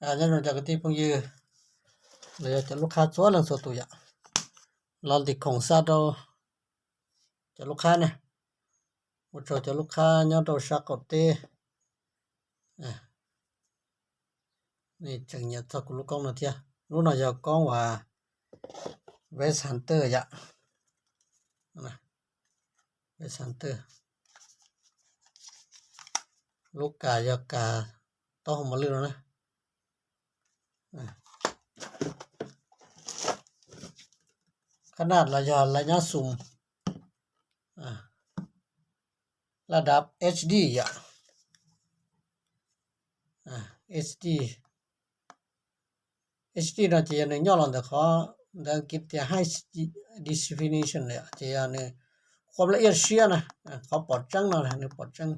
Nyob zoo cov kwv tij phooj ywg los yog cov lub qhab txhua leej txhua tus yom. Los ntim khoom xa rau cov lub qhab na, ua rau cov lub qhab nyob rau sab qaum teb. Nej tseem nyiam txog kuv lub koob no thiab. Lub no yog koob uas West Hunter yom. West Hunter. Lub kas yog kas taub hau mos lwj no na. Qhab naj los yog laj nyab xum, laj dav H D yom. H D, H D no ces yog nws nyob los ntawm qhov ntawm Askiv tias high definition yom, ces yog nws qhuam laj iaj siab na, qhov pom tseeb no nws pom tseeb.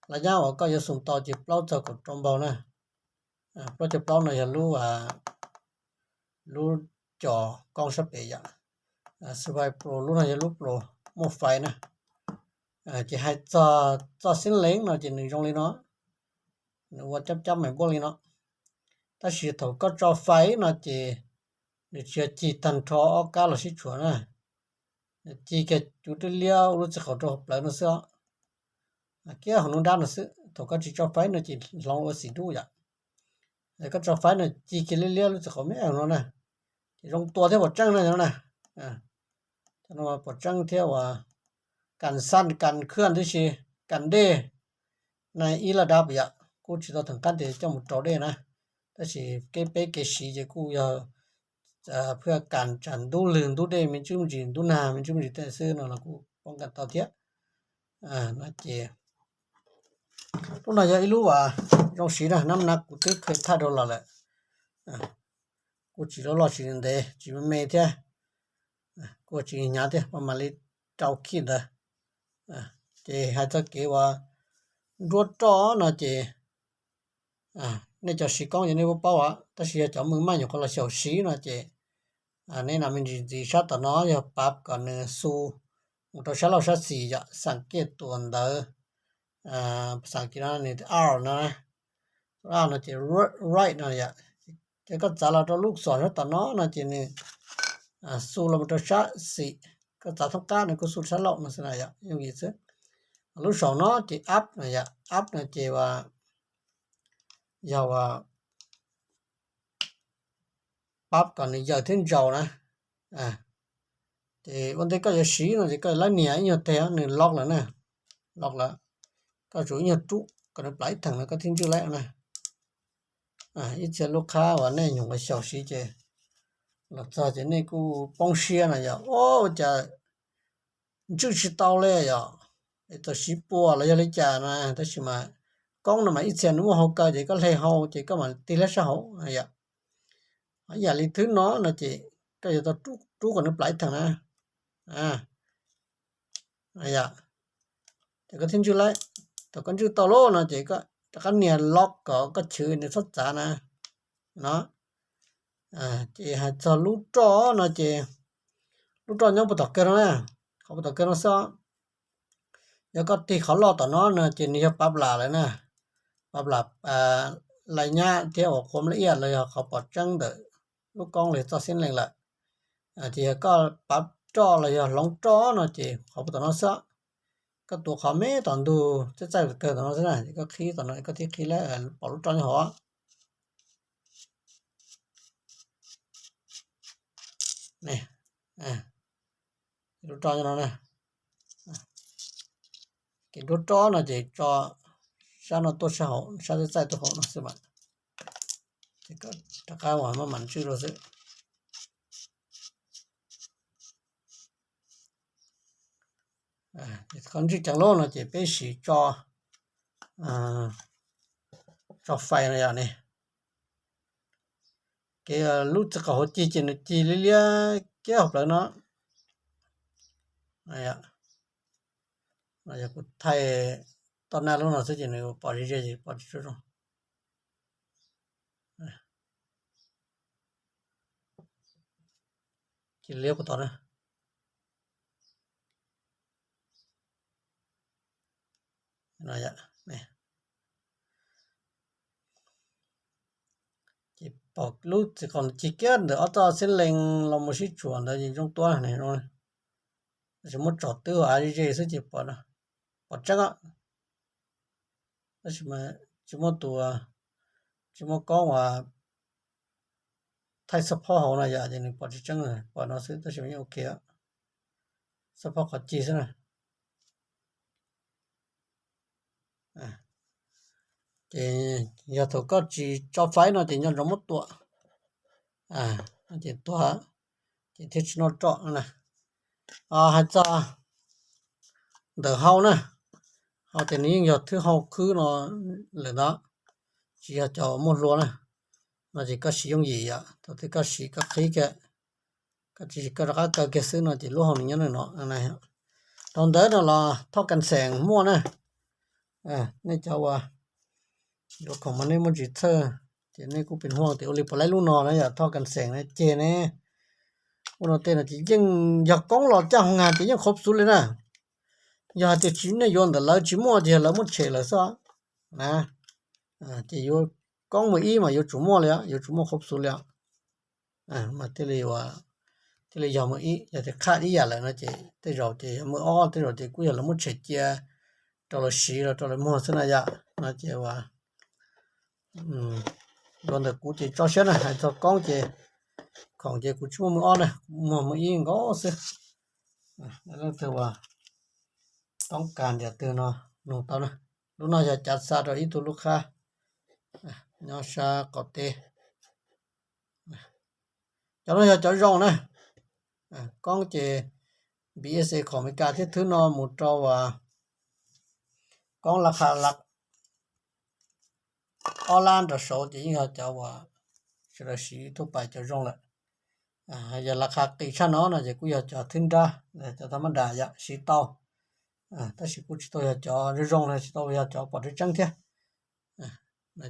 Laj nyab uas koj yuav xum tau ces plaub txog kaum rau npaug na. Plaub caug plaub no yog lub, lub cos koob sab pem yom. Survive Pro lub no yog lub Pro muaj fais na. Ces hais txog txoj xeeb lees no ces nws zoo li no, nws ua cab cab meem npuaj li no. Tab sis thaum koj tso fais no ces nws tsis yog cig tag nrho ob kab los sib tshuam na. Nws cig kiag cuv dib liab ua lub txiv qaum rau hauv plawv no xwb os. Kiag hauv nruab nrab no xwb, thaum koj tsis tso fais no ces hloov ua xim dub yom. Koj tso fais no cig kiag liab liab lub txiv qaum me no na, ces zoo tua thiab pom tseeb na no na. Cov no pom tseeb thiab uas kas xaj kas khwj tib si, kas dej na, ib laj dab yom, kuj tsis tau theem qab tias coj mus rau dej na. Tab sis kev peb kev siv ces kuj yog phwj kas tsam ntub lwg ntub dej me ntsis me ntsis, ntub nag me ntsis me ntsis tej xwb no los kuj poob kas tau thiab. No ces lub no yog ib lub uas zoo siv na, nab na kuv twb kheev thaj rau los lawm. Kuj tsis loj loj tsis ntev tsis me me thiab, kuj tsis hnyav thiab, mam li rau khij ntawd. Ces hais txog kev uas nruab roj no ces nej cov siv koob ces nej puas paub os, tab sis yog cov me maj nyuam qhuav los xyaum siv no ces nej nam me ntsis ntxiv sab tom no yog pav kom nws xu mus rau sab laug sab xis yom, xam kiaj tuas ntawd. Xam kiaj no nws hour no, hour no ces right no yom. Ces koj txav los rau lub xom sab tom no no ces nws xu los rau sab xis, koj txav thoob qab nws kuj xu sab laug no xwb na yom, yooj yim xwb. Lub saum no ces up no yom, up no ces yog uas pab kom nws yawm thiab ntsaus na. Ces ua ntej koj yuav siv no ces koj lab nias ib nyuag teg nws lock lawm na, lock lawm. Koj tsum ib nyuag rub kom nws plam ib theem no koj thiaj ntswj lawm na. Ib txhia lub qhab uas nej nyuam qhuav xyaum siv ces los txog ces nej kuj poob siab no yom, ua cas ntswj tsis tau li yom. Es txawm siv puas los yog li cas na, tab sis mas koob no mas ib txhia nws muaj hau kaw ces koj hle hau ces koj mam tig lab sab hauv yom. Ib yam li thwb no no ces koj yuav tau rub kom nws plam ib theem na. Yom, ces koj thiaj ntswj lawm. Thaum koj ntswj tau lawm no ces koj rov qab nias lock kom koj chwv nws txhob txav na. No ces hais txog lub roj no ces lub roj nyob puag tom kawg no na, qhov puag tom kawg no xwb. Yog koj tig qhov loj tom no no ces nws yog pav plam lawm na, pav plam lais nyab thiab uas qhuam laj iaj los yog qhov pom tseeb ntawm lub koob los yog txoj xeeb lees lawm. Ces yog koj pav roj los yog hloov roj no ces qhov puag tom no xwb. Koj tuav qhov me tom ntug txaij txaij kawg tom no xwb na, ces koj qhib tom no koj thiaj qhib lawm pom lub roj nyob hauv. Lub roj nyob no na. Ces nruab roj no ces tso sab no tuaj sab hauv, sab txaij txaij tuaj hauv no xwb mas. Ces koj rov qab uas maj mam ntswj rau xwb. Qhov ntswj ceev loj no ces peb siv tso, tso fais no yom ne. Kev lub txiv qaum hauv cig ces nws cig liab liab kiag hauv plawv no. Yog kuv thaij toj naj lub no xwb ces nws pom ze ze ces pom tsis tshua zoo. Cig liab puag tod na. Ces pom lub txiv qaum cig kiag ntawm ob txoj xib lees los mus sib tshuam ntawd ces zoo tuab ne. Tab sis muab tsom twb hauv av ze ze xwb ces pom, pom tseeb, tab sis mas tsis muaj tus, tsis muaj koob uas thaij xab phob hauv no yom, ces nws pom tsis tseeb, pom no xwb tab sis mas yeej ok, xab phob qhov cig xwb na. Ces yog thaum koj tsis tso faib no ces nco ntsoov muab tuam, ces tuag ces thiaj tsis noj roj na. Hais txog ntawm hau na, hau ces nws yeej yog thwb hau khwb no lawm ntag, tsis yog cov muaj hlua na. No ces koj siv yooj yim yom, thaum twg koj siv koj qhib kiag, koj tsis siv koj rov qab kaw kiag xwb no ces lub hau nws nyob no. Rau ntawd no los thoj kas xeem muaj na. Nej cov uas yuav khoom mas nej muaj ntsis txhawj, ces nej kuj pim huaj tias ua li puas laib lub no na yom, thoj kas xeem na ceg ne. Ua no tej no ces yeej yog koob los caj hoo has ces yeej qhuav xub li na. Yog hais tias tsis nej yuav ntawm lawv tsis muaj ces yog lawv muab tshem lawm xwb na. Ces yuav koob mus ib mas yuav tsum muaj li, yuav tsum muaj qhuav xub li. Mas thiaj li, thiaj li yog mus ib, yog tias qhaj ib yam lawm no ces tej zaum ces yog mus ob, tej zaum ces kuj yog lawv muab tshem cia rau lawv siv los rau lawv muag xwb na yom. No ces ua, yuav ntawm kuv ces tso siab na, hais txog koob ces khoom ces kuv tsis muaj mus ob na, kuv muag mus ib nkaus xwb. Leej twg uas toob kas yam twg no nug tau na. Lub no yog cav xa rau ib tug lub qhab nyob sab qaum teb. Cov no yog cov zoo na. Koob ces B S A khoom Amelikas thiab, thwb no mus rau koob la qha ob lab rov saud ces yeej yog cov uas sawv daws siv tuaj pais cov zoo lawm. Yog la qha qis tshaj no no ces kuj yog cov thwb nrab, cov tha mab das yom siv tau, tab sis kuj tsis tau yog cov zoo zoo, tsis tau yog cov pom tseeb tseeb thiab.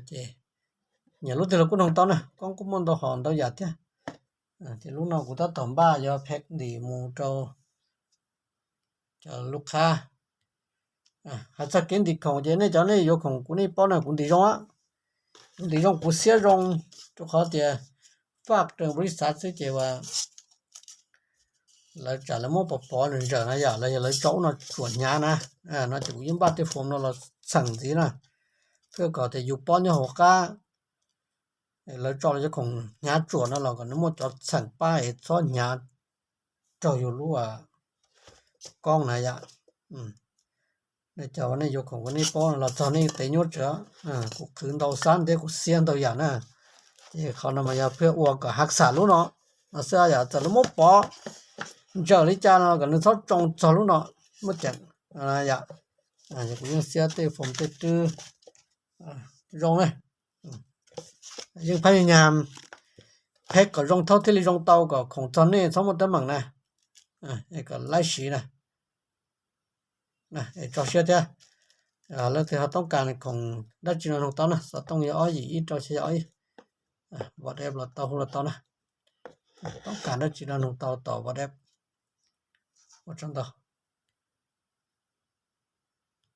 Ces nyiam lub twg los kuj noog tau na, koob kuj muaj ntau hom ntau yam thiab. Ces lub no kuv tab tom npaj yuav phev ntim mus rau cov lub qhab. Hais txog kev ntim khoom ces nej cov nej yuav khoom kuv nej paub na, kuv ntim zoo, kuv ntim zoo kuv xiab zoo, rau qhov tias faj rau npaus lis xav xwb ces lawv tsam lawv muab pov pov nws ntsawm na yom, los yog lawv tso ub no tsuam hnyav na. No ces kuv yeej npaj tej foom no los txheem ntxiv na, thiaj kom tias yus pob nyob hauv qab, lawv tso los cov khoom hnyav tsuam no los kom nws muaj cov txheem pab es txhob hnyav raug yus lub koob na yom. Nej cov nej yuav khoom kuv nej paub los txog nej tes nyuaj tsawv, kuv qhwv ntau xab ntiab kuv xiab ntau yam na, ces qhov no mas yog pheej ua kom hav xam lub no no xwb yom, txawm lawv muab pov ntsawm li cas no kom nws txhob tsoo txog lub no, muaj ceem yom. Kuv yeej xiab tej foom tej twb zoo na. Yeej phab nyag phev kom zoo thaub thiaj li zoo tau kom khoom txog nej txhob muaj teeb meem na. Kom laib siv na. Es tso siab thiab. Leej twg ho toob kas khoom dab tsi no noog tau na, xov tooj yog ob yim ib rau xya yog ob ib. WhatsApp los tau, hu los tau na. Toob kas dab tsi no noog tau tom WhatsApp. Ua tsaug ntau.